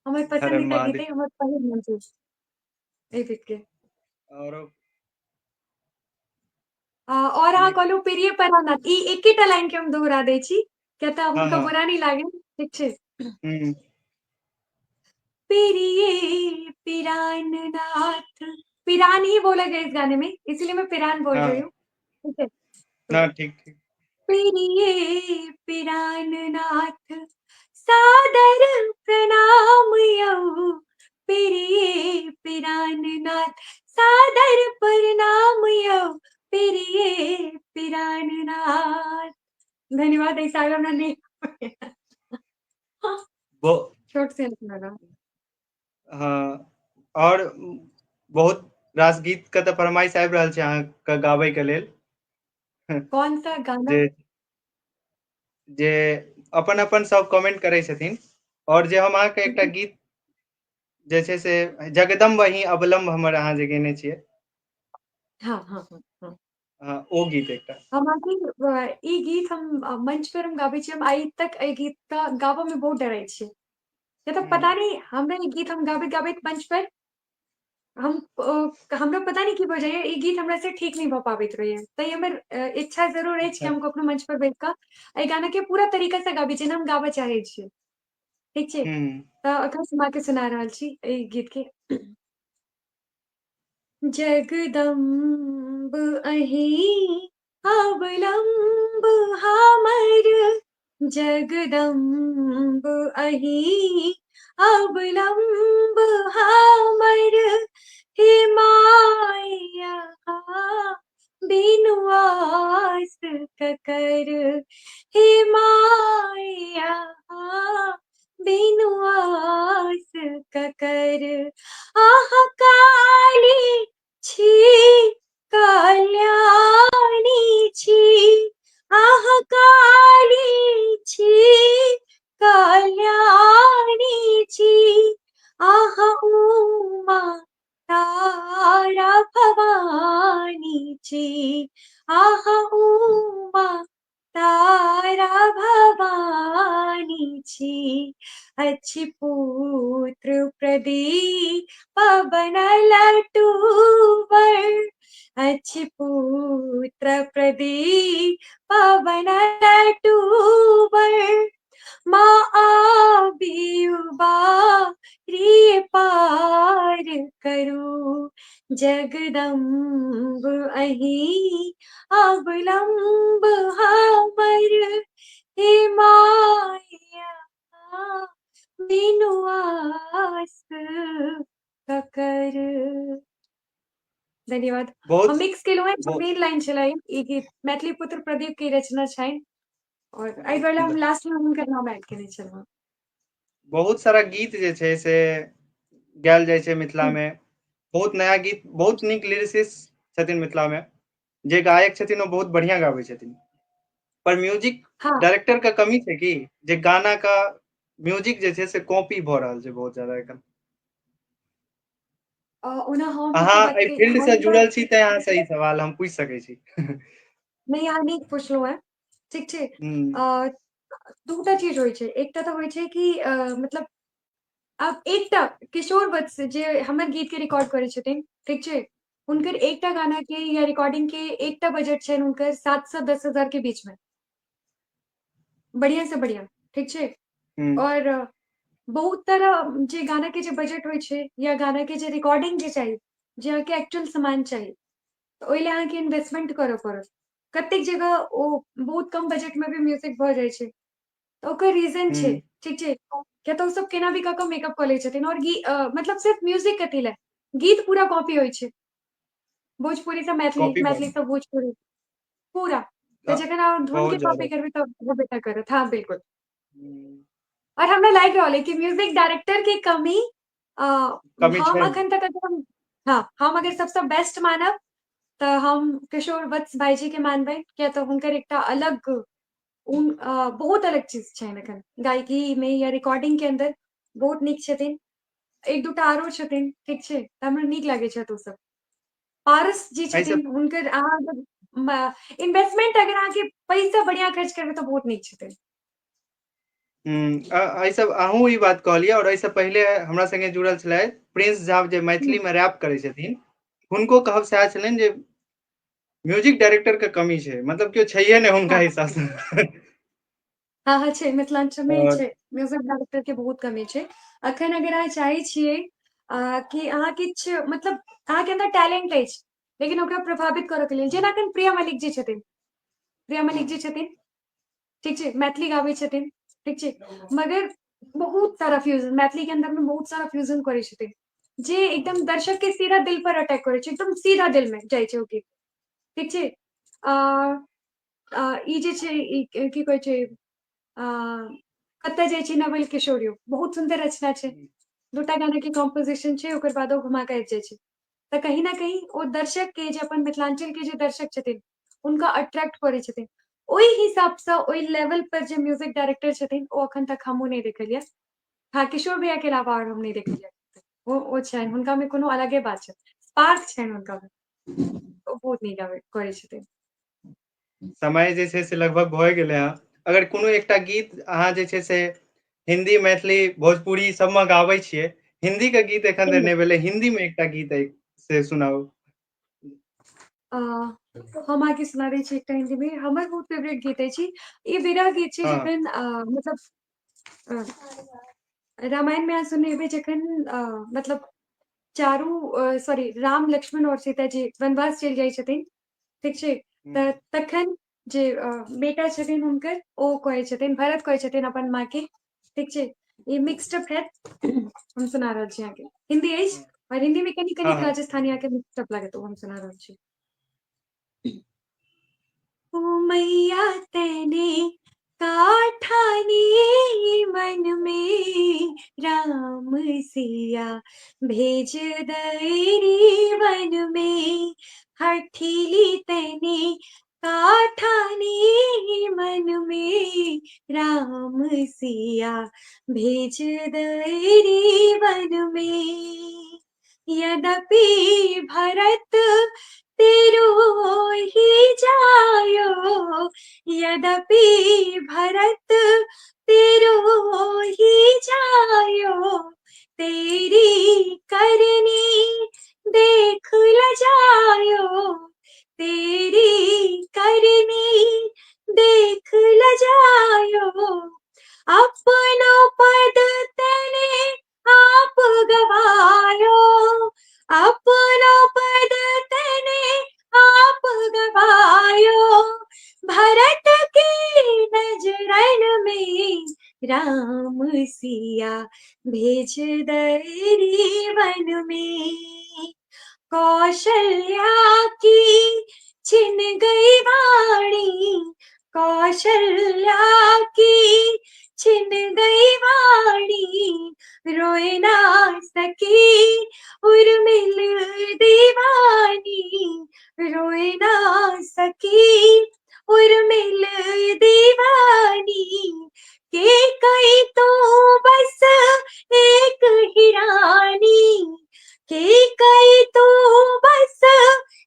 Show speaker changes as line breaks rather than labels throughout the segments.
हमर
हर
पसन्दीदा गीत
महादेव।
अइ, हमर पहिल मंजिल एहि गीत के।
औरो
और अहाँ
नहि
कहलहुँ प्रिय परानाथ, ई एकेटा लाइन के हम दोहरा दै छी, किया तऽ
हँ
हुनका
हँ
बुरा नहि लागनि, ठीक छै।
हूँ।
प्रिय पिराननाथ, पिरान ही बोला गया इस गाने में, इसीलिए मैं पिरान बोल रही
हँ
हूँ, ठीक है। तो
हँ ठीक ठीक।
प्रिय पिराननाथ सादर प्रणाम यौ, प्रिय पिराननाथ सादर प्रणाम यौ, प्रिय पिराननाथ। धन्यवाद, एहि साल हमरा नहि छोट से लगा।
हँ, आओर बहुत रास गीत के तऽ फरमाइश आबि रहल छै अहाँके गाबै के लेल।
कौन सा गाना?
जे जे अपन अपन सब कमेंट करै छथिन। और जे हम अहाँके एकटा गीत जे छै से जगदम्ब अहीं अवलम्ब हमर अहाँ जे गेने छियै।
हँ हँ हँ हँ।
हँ, ओ गीत एकटा।
हम अहाँके ई गीत हम मंच पर हम गाबै छी, हम आइ तक एहि गीत के गाबऽ में बहुत डरै छी। किया तऽ पता नहि हमरा ई गीत हम गाबैत गाबैत मंच पर हम हमरा पता नहि की भऽ जाइया, ई गीत हमरा से ठीक नहि भऽ पाबैत रहैया। तैं हमर इच्छा जरूर अछि कि हम कखनो मंच पर बैस कऽ एहि गाना के पूरा तरीका से गाबी जेना हम गाबऽ चाहै छी। ठीक छै, तऽ अखन हम अहाँके सुना रहल छी एहि गीत के। जगदम्ब अहीं अवलम्ब हमर, जगदम्ब अहीं अवलम्ब हमर, हे माया बिनु आस ककर, हे माया बिनु आस ककर, आह काली छी कल्याणी छी, आह काली छी कल्याणी छी, आह उमा तारा भवानी छी, आह उमा तारा भवानी छी, अछि पुत्र प्रदीप बनल टूबर, अछि पुत्र प्रदीप बनल टूबर, माँ आबियुबा रे पार करू, जगदम्ब अहीं अवलम्ब हमर, हे माया बिनु आस ककर। धन्यवाद।
बहुत
हम मिक्स केलहुँ हेँ, मेन लाइन छलै ई गीत मैथिली पुत्र प्रदीप के रचना छनि और एहि दुआरे हम लास्ट में हुनकर नाम ऐड केने छलहुँ।
बहुत सारा गीत जे छै से गायल जाइ छै मिथिला में, बहुत नया गीत, बहुत नीक लिरिसिस्ट छथिन मिथिला में, जे गायक छथिन ओ बहुत बढ़िया गाबै छथिन, पर म्यूजिक डायरेक्टर के कमी छै कि जे गाना का म्यूजिक जे छै से कॉपी भऽ रहल छै बहुत ज्यादा एखन।
ओना हम
अहाँ एहि फील्ड से जुड़ल छी तैं अहाँ से ई सवाल हम पूछि सकै छी।
नहि, अहाँ नीक पुछलहुँ हेँ, ठीक छै। दूटा चीज होइ छै, एकटा तऽ होइ छै कि मतलब आब एकटा किशोर वत्स जे हमर गीत के रिकॉर्ड करै छथिन, ठीक छै, हुनकर एकटा गाना के या रिकॉर्डिंग के एकटा बजट छनि हुनकर 7 से 10 हजार के बीच में, बढ़िया से बढ़िया, ठीक छै। और बहुत तरह जे गाना के जे बजट होइ छै या गाना के जे रिकॉर्डिंग जे चाही, जे अहाँके एक्चुअल सामान चाही, तऽ ओहि लए अहाँके इन्वेस्टमेंट करऽ पड़त। कतेक जगह ओ बहुत कम बजट में भी म्यूजिक भऽ जाइ छै, तऽ ओकर रीजन छै, ठीक छै, किया तऽ ओ सब केना भी कऽ कऽ मेकअप कऽ लै छथिन और मतलब सिर्फ म्यूजिक कथी लए, गीत पूरा कॉपी होइ छै, भोजपुरी से मैथिली, मैथिली से भोजपुरी पूरा। तऽ जखन अहाँ धुन के कॉपी करबै तऽ होबे टा करत। हाँ बिल्कुल। और हमरा लागि रहल है कि म्यूजिक डायरेक्टर के कमी, हम अखन तक अगर हाँ, हम अगर सबसँ बेस्ट मानब तऽ हम किशोर वत्स भाईजी के मानबै, किया तऽ हुनकर एकटा अलग बहुत अलग चीज छनि एखन गायकी में या रिकॉर्डिंग के अंदर बहुत नीक छथिन। एक दूटा आरो छथिन, ठीक छै, तऽ हमरा नीक लागै छथि ओ सब। पारस जी छथिन, हुनकर अहाँ इन्वेस्टमेंट अगर अहाँके पैसा बढ़िया खर्च करबै तऽ बहुत नीक छथिन।
एहि सब अहूँ ई बात कहलियै और एहिसँ पहिले हमरा संगे जुड़ल छलथि प्रिंस झा जे मैथिली में रैप करै छथिन, हुनको कहब सएह छलनि जे म्यूजिक डायरेक्टर के कमी छै, मतलब केओ छैहे नहि हुनका हिसाब से।
हँ हँ छै, मिथिलांचल मे छै, म्यूजिक डायरेक्टर के बहुत कमी छै। अखन अगर अहाँ चाहै छियै कि अहाँ किछु मतलब अहाँके अन्दर टैलेंट अछि लेकिन ओकरा प्रभावित करऽ के लेल, जेना अखन प्रिया मलिक जी छथिन, प्रिया मलिक जी छथिन, ठीक छै, मैथिली गाबै छथिन, ठीक छै, मगर बहुत सारा फ्यूजन मैथिली के अंदर में बहुत सारा फ्यूजन करै छथिन जे एकदम दर्शक के सीधा दिल पर अटैक करै छै, एकदम सीधा दिल में जाइ छै ओ गीत, ठीक छै। आ ई जे छै ई की कहै छै, कतऽ जाइ छी नवल किशोर यौ, बहुत सुन्दर रचना छै, दूटा गाना के कॉम्पोजिशन छै, ओकर बाद ओ घुमा के आबि जाइ छै। तऽ कहीं ना कहीं ओ दर्शक के जे अपन मिथिलांचल के जे दर्शक छथिन हुनका अट्रैक्ट करै छथिन, ओहि हिसाबसँ ओहि लेवल पर जे म्यूजिक डायरेक्टर छथिन ओ अखन तक हमहूँ नहि देखलियै। हँ, किशोर भैया के अलावा आओर हम नहि देखलियै। ओ छनि, हुनका मे कोनो अलगे बात छै, स्पार्क छनि हुनका मे, ओ बहुत नीक गाबै करै छथिन।
समय जे छै से लगभग भए गेलै हँ। अगर कोनो एकटा गीत अहाँ जे छै से हिन्दी, मैथिली, भोजपुरी सबमे गाबै छियै, हिन्दी के गीत एखन धरि नहि भेलै, हिन्दी मे एकटा गीत से सुनाउ।
हम अहाँके सुना दै छी एकटा हिन्दी मे हमर बहुत फेवरेट गीत अछि। ई विरह गीत छै, जखन मतलब रामायण मे अहाँ सुनने हेबै जखन मतलब चारू सॉरी राम, लक्ष्मण और सीता जी वनवास चलि जाइ छथिन, ठीक छै, तऽ तखन जे बेटा छथिन हुनकर ओ कहै छथिन, भरत कहै छथिन अपन माँ के, ठीक छै। ई मिक्स्ड अप हैत, हम सुना रहल छी अहाँके, हिन्दी अछि और हिन्दी में कनी कनी राजस्थानी अहाँके मिक्स्ड अप लागत, ओ हम सुना रहल छी। ओ मैया तने काठानी मन में राम सिया भेज दरी वन में, हठीली तने काठानी मन में राम सिया भेज दरी वन में, यद्यपि भरत तेरो ही जायो, यद्यपि भरत तेरो ही जायो, तेरी करनी देख ल जायो, तेरी करनी देख ल जायो, अपनो पद तने आप गवायो, अपनो पद तने आप गवायो, भरत के नजरन में राम सिया भेज दरी वन में, कौशल्या की छिन गई वाणी, कौशल्या की छिन गई वाणी, रोए ना सकी उर्मिल दीवानी, रोए ना सकी उर्मिल दीवानी, के कई तो बस एक ही रानी, के कई तो बस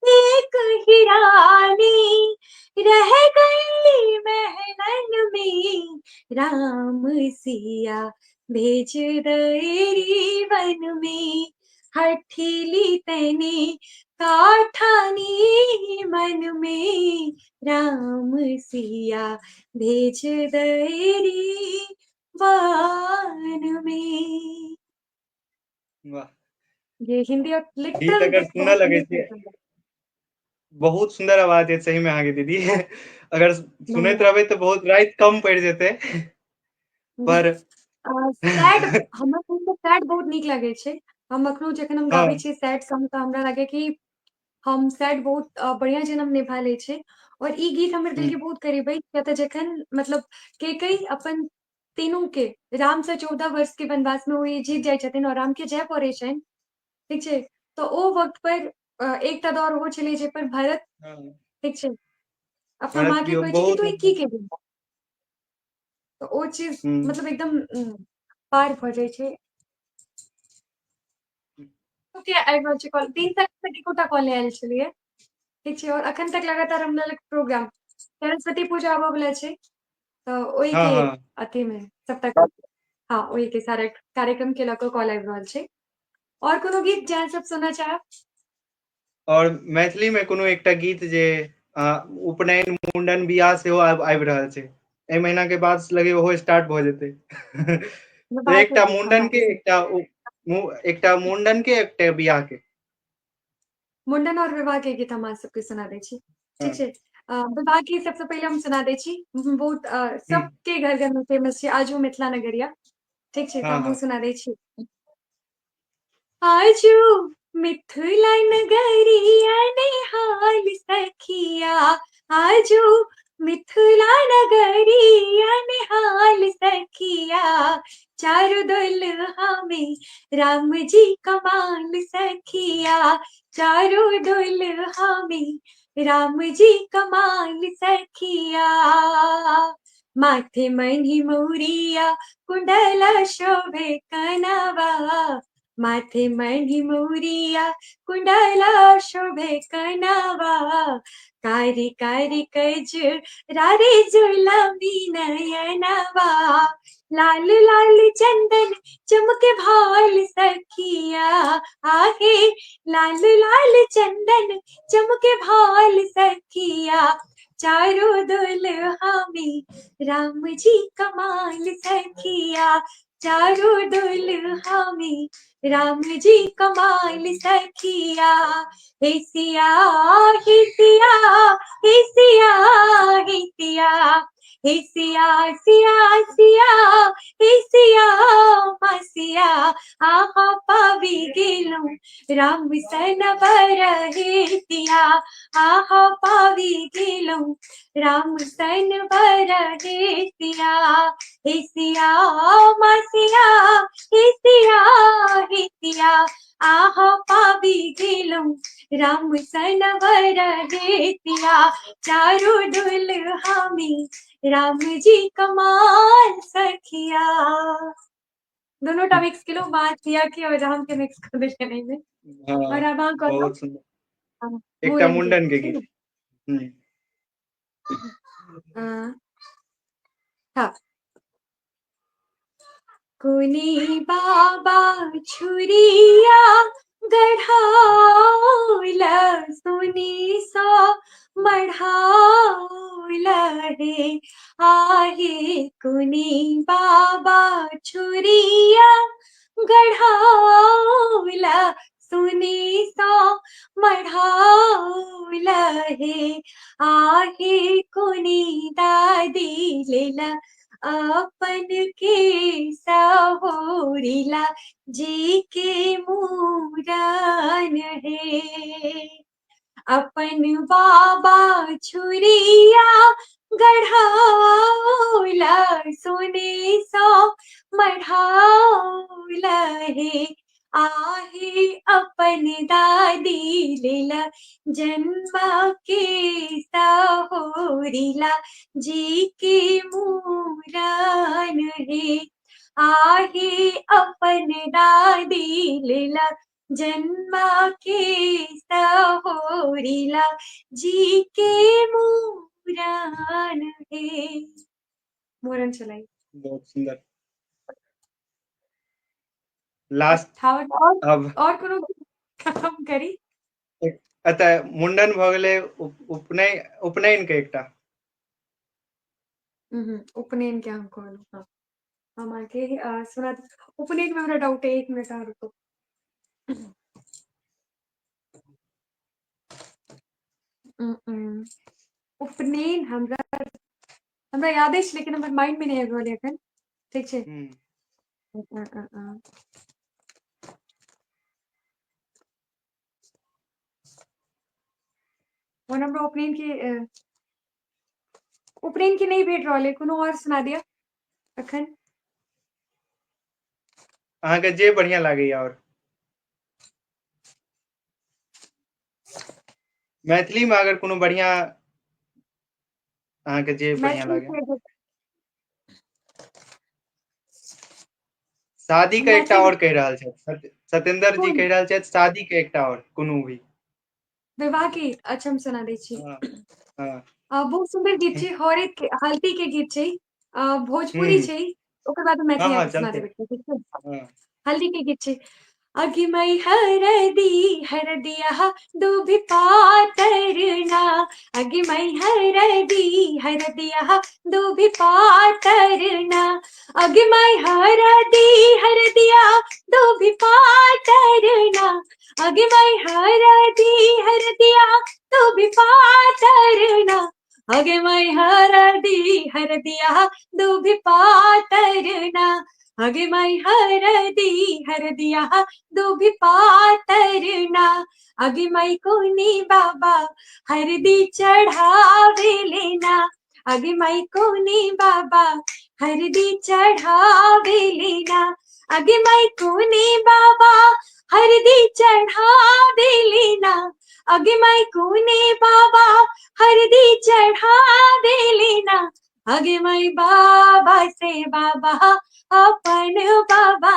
एक ही रानी, रह गई महलन में राम सिया भेज दरी वन में, हठीली तने काठानी मन में राम सिया भेज दरी वन में।
वाह।
ये हिंदी और
गीत
लिटिल
अगर
बिट
सुनऽ
बहुत
लगै
नीक
छै,
लगैया।
बहुत सुन्दर आवाज अछि सही में अहाँके दीदी। अगर सुनैत
धन्यवाद।
रहबै तऽ बहुत राति कम पड़ि जेतै। पर
सैड हमरा खुद सैड बहुत नीक लगै छै। हम अखनो जखन हम गाबै छियै सैड सॉन्ग तऽ हमरा लागैया कि हम सैड बहुत बढ़िया जेना निभा लै छियै और ई गीत हमर दिल के बहुत करीब अछि, किया तऽ जखन मतलब कैकेयी अपन तीनू के राम से 14 वर्ष के वनवास में ओ ई जीत जाइ छथिन और राम के जाय पड़ै छनि, ठीक छै, तऽ ओ वक्त पर एकटा दौर ओहो छलै जाहि पर भरत, ठीक छै, अपना माँ के कहै छै कि तू ई की केलही, तऽ ओ चीज मतलब एकदम पार भऽ जाइ छै। के आबि रहल छै कॉल, 3 तारीख तक एकोटा कॉल नहि आयल छलैया, ठीक छै, और अखन तक लगातार हमरा लग प्रोग्राम, सरस्वती पूजा आबऽ वला छै, तऽ
हँ
ओहिके
हँ
अथी मे सबटा हँ ओहिके सारा कार्यक्रम के लऽ कऽ कॉल आबि रहल छै। और कोनो गीत जे अहाँ सब सुनऽ चाहब?
और मैथिली मे कोनो एकटा गीत जे अ उपनयन, मुण्डन, बियाह सेहो आब आबि रहल छै। एहि महीना के बाद से लगे ओहो स्टार्ट भऽ जेतै।
विवाह के
एकटा
गीत हम
मुंडन
अहाँके
के एकटा एकटा मुंडन के एकटा बियाह के।
मुंडन और विवाह के गीत हम अहाँ सबके सुना दै छी।
हँ
ठीक छै। विवाह के सबसँ पहिले हम सुना दै छी। बहुत
ह
सबके घर घर में फेमस छै आजू मिथिला नगरिया। ठीक छै, तऽ
हँ
हम ओ
हँ
सुना दै छी। आजू मिथिला नगरिया नेहाल सखिया, आजू मिथिला नगरिया नेहाल सखिया, चारु दुल्हा में राम जी कमाल सखिया, चारु दुल्हा में राम जी कमाल सखिया। माथे मणि मौरिया कुंडल शोभे कनवा, माथे मणि मौरिया कुंडल शोभे कनवा, कारी कारी कज रारे जुलमी नयनवा, लाल लाल चंदन चमके भाल सखिया, आहे लाल लाल चंदन चमके भाल सखिया, चारों दुल्हा में राम जी कमाल सखिया, चारों दुल्हा में राम जी कमाल सखिया। हे सिया हे सिया हे सिया हे सिया, हे सिया सिया सिया हे सिया मासिया, आहा पावी गेलहुँ राम सन बर हेतिया, आहा पावी गेलहुँ राम सन बर हेतिया। हे सिया मासिया हे सिया हे सिया, आहा पाबी गेलहुँ राम सन बर हेतिया, चारू दुल्हा में राम जी कमाल सखिया। दोनों टा मिक्स केलहुँ, माँ सिया के और राम के मिक्स कऽ देलियनि एहिमे। और
हँ
आब अहाँ कहलहुँ
बहुत सुन्दर।
हँ,
एकटा
मूड़न के
मुंडन के
छै
गीत।
ने?
ह
अ, हँ। कोनी बाबा छुरिया गढ़ाउला सुनी सा मढ़ाउला हे, आहे कोनी बाबा छुरिया गढ़ाउला सुनी सा मढ़ाउला हे, आहे कोनी दादी लेला अपन के सहोरिला जी के मूरन हे, अपन बाबा छुरिया गढ़ाउला सोने सा मढ़ाउला हे, आहे अपन दादी लेला जन्म के सहोरिला जी के मूरन हे, आहे अपन दादी लेला जन्म के सहोरिला जी के मूरन हे। मूरन छलै।
बहुत सुन्दर। लास्ट
अठावन और
अब
और कोनो खत्म करी।
एतऽ मुंडन भऽ गेलै, उपनयन के एकटा।
उपनयन के हम कहलहुँ। हँ, हम अहाँके सुना, उपनयन में हमरा डाउट है, एक मिनट अहाँ रुकू। उपनयन हमरा हमरा याद अछि लेकिन हमर माइंड में नहि आबि रहल एखन। ठीक छै। ओना हमरा उपनयन के उपनयन के नहि भेट रहल है, कोनो और सुना दिअ एखन।
अहाँके जे बढ़िया लागैया। और मैथिली में अगर कोनो बढ़िया अहाँके जे बढ़िया
मैथिली
लागे।
के
शादी के एकटा
मैथिली
और कहि रहल छथि सत्येंद्र जी,
कोन
कहि रहल छथि शादी के एकटा और कोनो भी।
विवाह के? अच्छा, हम सुना दै छी।
हँ हँ।
बहुत सुन्दर गीत छै, हरैद के हल्दी के गीत छै। भोजपुरी
हूँ
छै, ओकर बाद हम
हँ
मैथिली
हँ
अहाँके सुना
चलतै।
देब एकटा, ठीक छै?
हँ।
हल्दी के गीत छै। अगे मई हरदी हरदिया दूभि पातर ना, अगे मई हरदी हरदिया दूभि पातर ना, अगे मई हरदी हरदिया दूभि पातर ना, अगे मई हरदी हरदिया दूभि पातर ना, अगे मई हरदी हरदिया दूभि पातर ना, अगे मई हरदी हरदिया दूभि पातर ना, अगे मई कोनी बाबा हरदी चढ़ावे लेना, अगे मई कोनी बाबा हरदी चढ़ावे लेना, अगे मई कोनी बाबा हरदी चढ़ावे लेना, अगे मई कोनी बाबा हरदी चढ़ावे लेना, अगे मई बाबा से बाबा अपन बाबा।